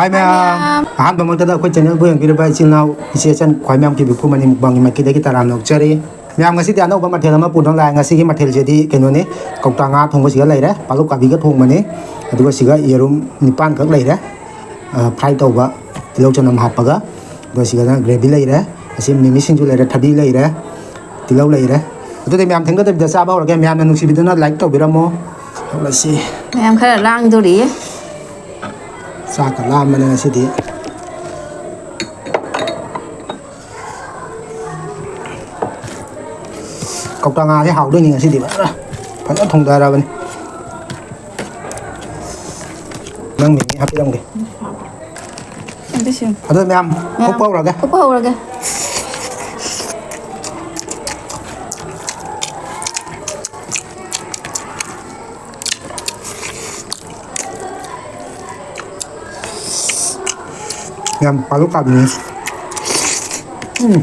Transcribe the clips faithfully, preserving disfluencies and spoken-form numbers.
ꯍꯥꯏ ꯃꯌꯥꯝ꯫ ꯃꯌꯥꯝ꯫ ꯑꯍꯥꯟꯕꯃꯛꯇꯗ ꯑꯩꯈꯣꯏ channelꯕꯨ ꯌꯦꯡꯕꯤꯔꯤꯕ ꯏꯆꯤꯜ ꯏꯅꯥꯎ, ꯏꯆꯦ ꯏꯆꯟ ꯈ꯭ꯋꯥꯏ ꯃꯌꯥꯝꯒꯤ ꯏꯄꯨ ꯃꯅꯤ ꯃꯨꯛꯕꯥꯡꯒꯤ ꯃꯥꯏꯀꯩꯗꯒꯤ ꯇꯔꯥꯝꯅ ꯑꯣꯛꯆꯔꯤ꯫ ꯃꯌꯥꯝ, ꯉꯁꯤꯗꯤ ꯑꯅꯧꯕ ꯃꯊꯦꯜ ꯑꯃ ꯄꯨꯗꯨꯅ ꯂꯥꯛꯑꯦ꯫ ꯉꯁꯤꯒꯤ ꯃꯊꯦꯜꯁꯤꯗꯤ ꯀꯩꯅꯣꯅꯤ, ꯀꯧꯇꯥ ꯉꯥ ꯊꯣꯡꯕꯁꯤꯒ ꯂꯩꯔꯦ, ꯄꯥꯂꯨꯛ ꯀꯥꯕꯤꯒ ꯊꯣꯡꯕꯅꯤ꯫ ꯑꯗꯨꯒ ꯁꯤꯒ ꯌꯦꯔꯨꯝ ꯅꯤꯄꯥꯟꯈꯛ ꯂꯩꯔꯦ, ꯑ, fry ꯇꯧꯕ, ꯇꯤꯜꯍꯧ ꯆꯅꯝ ꯍꯥꯞꯄꯒ꯫ ꯑꯗꯨꯒ ꯁꯤꯒꯅ gravy ꯂꯩꯔꯦ, ꯑꯁꯤ ꯃꯤꯃꯤ ꯁꯤꯡꯖꯨ ꯂꯩꯔꯦ, ꯊꯕꯤ ꯂꯩꯔꯦ, ꯇꯤꯜꯍꯧ ꯂꯩꯔꯦ꯫ ꯑꯗꯨꯗꯤ ꯃꯌꯥꯝ ꯊꯦꯡꯊꯗꯕꯤꯗ ꯆꯥꯕ ꯍꯧꯔꯒꯦ꯫ ꯃꯌꯥꯝꯅ ꯅꯨꯡꯁꯤꯕꯤꯗꯨꯅ like ꯇꯧꯕꯤꯔꯝꯃꯣ꯫ ꯍꯧꯔꯁꯤ꯫ ꯃꯌꯥꯝ ꯈꯔ ꯂꯥꯡꯗꯣꯔꯤꯌꯦ꯫ ꯆꯥꯛꯀ ꯂꯥꯝꯕꯅꯦ ꯉꯁꯤꯗꯤ꯫ ꯀꯧꯇꯥ ꯉꯥꯁꯦ ꯍꯥꯎꯗꯣꯏꯅꯤ ꯉꯁꯤꯗꯤ ꯐꯖꯅ, ꯐꯖꯅ ꯊꯣꯡꯊꯔꯕꯅꯤ꯫ ꯅꯪ ꯃꯤꯃꯤ ꯍꯥꯞꯄꯤꯔꯝꯒꯦ꯫ ꯑꯗꯨꯁꯨ꯫ ꯑꯗꯣ ꯃꯌꯥꯝ, ꯃꯌꯥꯝ ꯍꯨꯞꯄ ꯍꯧꯔꯒꯦ꯫ ꯍꯨꯞꯄ ꯍꯧꯔꯒꯦ꯫ ꯌꯥꯝ ꯄꯥꯜꯂꯨ ꯀꯥꯕꯤꯅꯤ꯫ ꯎꯝ꯫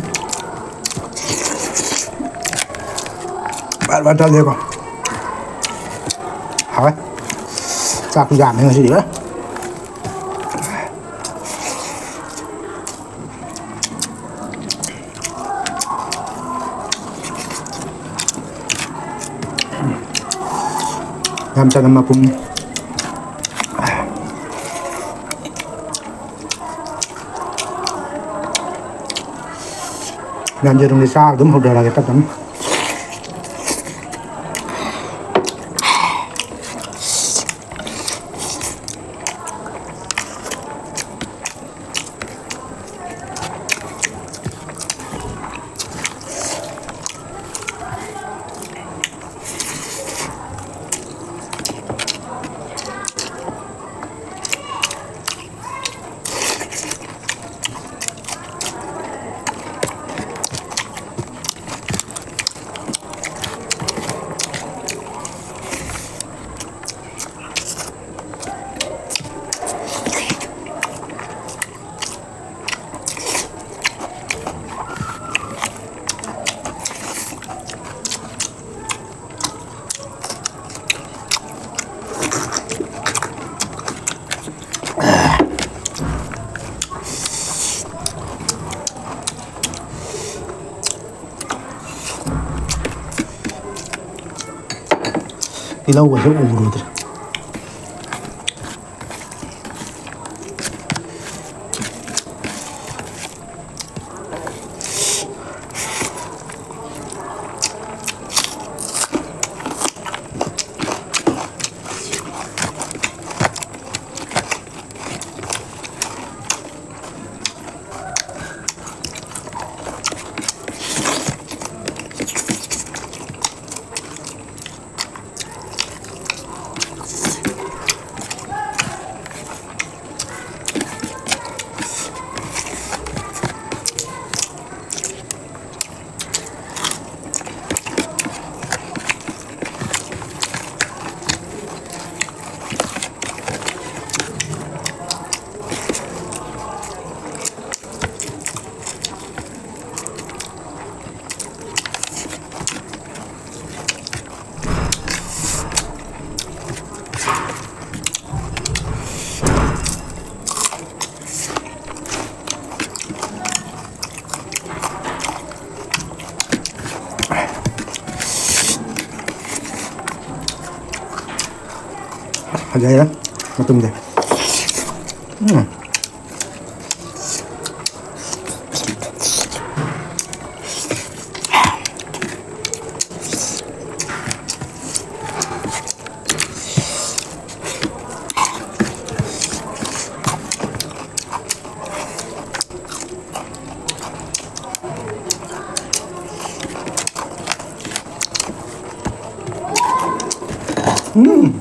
Bar bar ꯆꯥꯗꯦꯀꯣ꯫ ꯍꯥꯎꯋꯦ꯫ ꯆꯥꯛꯁꯨ ꯌꯥꯝꯃꯦ ꯉꯁꯤꯗꯤ꯫ ꯌꯥꯝ ꯆꯅꯝ ꯃꯄꯨꯝ꯫ ꯌꯥꯝ ꯌꯦꯔꯨꯝꯁꯦ ꯆꯥꯔ ꯑꯗꯨꯝ ꯍꯧꯊꯔꯒꯦ ꯇꯞ ꯇꯞꯅ꯫ ꯇꯤꯜꯍꯧꯒꯁꯦ ꯎꯔꯨꯗ꯭ꯔꯦ꯫ ꯐꯖꯩꯔ ꯃꯇꯨꯝꯁꯦ꯫ ꯎꯝ꯫ ꯎꯝ꯫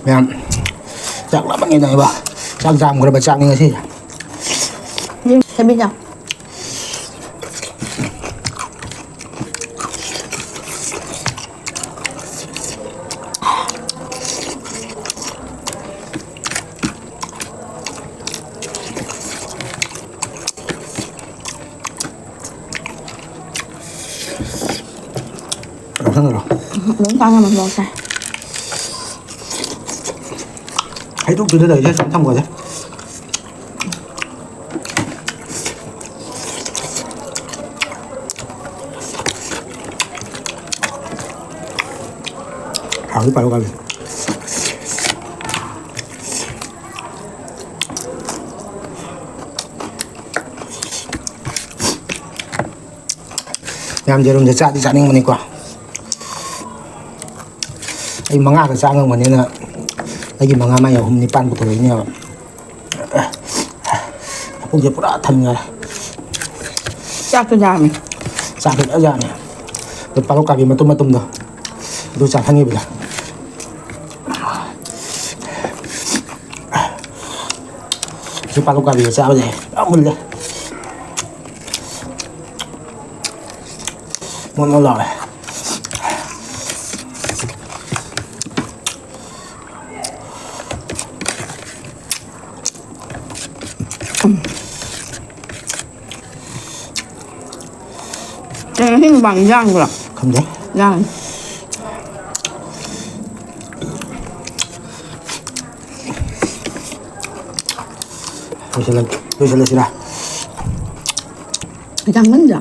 ꯃꯌꯥꯝ, ꯆꯥꯛ ꯂꯥꯝꯃꯟꯒꯤꯗꯅ ꯏꯕꯣ꯫ ꯆꯥꯛ ꯆꯥꯝꯈ꯭ꯔꯕ ꯆꯥꯛꯅꯤ ꯉꯁꯤ꯫ ꯁꯦꯝꯕꯤꯖꯥ꯫ ꯂꯧꯁꯟꯈ꯭ꯔꯣ꯫ ꯎꯝ, ꯂꯣꯏ ꯆꯥ ꯉꯝꯃꯦ, ꯂꯣꯏ ꯆꯥꯏ꯫ ꯍꯩꯗꯣꯛꯇꯨꯗ ꯂꯩꯔꯤꯁꯦ ꯁꯨꯝ ꯊꯝꯈꯣꯁꯦ꯫ ꯍꯥꯎꯗꯤ ꯄꯥꯔꯨ ꯀꯥꯕꯤ꯫ ꯌꯥꯝ ꯌꯦꯔꯨꯝꯁꯦ ꯆꯥꯗꯤ ꯆꯥꯅꯤꯡꯕꯅꯤꯀꯣ꯫ ꯑꯩ ꯃꯉꯥꯒ ꯆꯥ ꯉꯝꯒꯅꯤꯅ ꯑꯩꯒꯤ ꯃꯉꯥ ꯃꯥꯏ ꯑꯍꯨꯝ ꯅꯤꯄꯥꯟ ꯄꯨꯊꯣꯔꯛꯏꯅꯦꯕ꯫ ꯄꯨꯛꯁꯦ ꯄꯨꯔꯥ ꯊꯟꯈꯔꯦ꯫ ꯆꯥꯛꯁꯨ ꯌꯥꯝꯃꯤ꯫ ꯆꯥꯛꯁꯨ ꯐꯖ ꯌꯥꯝꯃꯤ꯫ ꯑꯗꯨ ꯄꯥꯔꯣ ꯀꯥꯕꯤ ꯃꯇꯨꯝ ꯃꯇꯨꯝꯗꯣ ꯑꯗꯨ ꯆꯥꯊꯪꯈꯤꯕꯗ꯫ ꯁꯤ ꯄꯥꯔꯣ ꯀꯥꯕꯤꯒ ꯆꯥꯕꯁꯦ ꯌꯥꯝ ꯃꯨꯜꯂꯦ꯫ ꯃꯣꯟ ꯃꯣꯟ ꯂꯥꯎꯔꯦ꯫ ꯀꯩꯅꯣ ꯁꯤ ꯃꯨꯛꯕꯥꯡ ꯌꯥꯡꯕ꯭ꯔꯣ? ꯈꯪꯗꯦ꯫ ꯌꯥꯡꯉꯦ꯫ ꯂꯣꯏꯁꯤꯜꯂ-, ꯂꯣꯏꯁꯤꯜꯂꯁꯤꯔꯥ? ꯌꯥꯡꯃꯟꯗ꯭ꯔꯣ?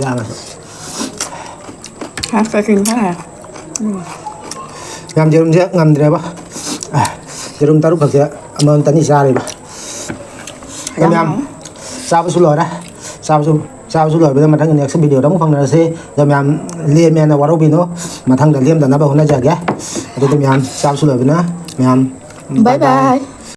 ꯌꯥꯝꯃꯦ꯫ ꯍꯥꯞ ꯄꯦꯀꯤꯡ ꯈꯔ ꯍꯥꯏ꯫ ꯌꯥꯝ ꯌꯦꯔꯨꯝꯁꯦ ꯉꯝꯗ꯭ꯔꯦꯕ꯫ ꯌꯦꯔꯨꯝ ꯇꯔꯨꯛ ꯈꯛꯁꯦ ꯑꯃꯃꯝꯇꯅꯤ ꯆꯥꯔꯤꯕ꯫ ꯑꯗꯣ ꯌꯥꯝ ꯃꯌꯥꯝ ꯍꯥꯎꯋꯦ꯫ ꯆꯥꯕꯁꯨ ꯂꯣꯏꯔꯦ꯫ ꯆꯥꯕꯁꯨ, ꯆꯥꯕꯁꯨ ꯂꯣꯏꯕꯗ ꯃꯊꯪꯒꯤ next video ꯗ ꯑꯃꯨꯛ ꯐꯪꯅꯔꯁꯤ꯫ ꯑꯗꯣ ꯃꯌꯥꯝ ꯂꯦꯝꯃꯦꯅ ꯋꯥꯔꯧꯕꯤꯅꯨ꯫ ꯃꯊꯪꯗ ꯂꯦꯝꯗꯅꯕ ꯍꯣꯠꯅꯖꯒꯦ꯫ ꯑꯗꯨꯗꯤ ꯃꯌꯥꯝ ꯆꯥꯕꯁꯨ ꯂꯣꯏꯕꯅ ꯃꯌꯥꯝ bye bye꯫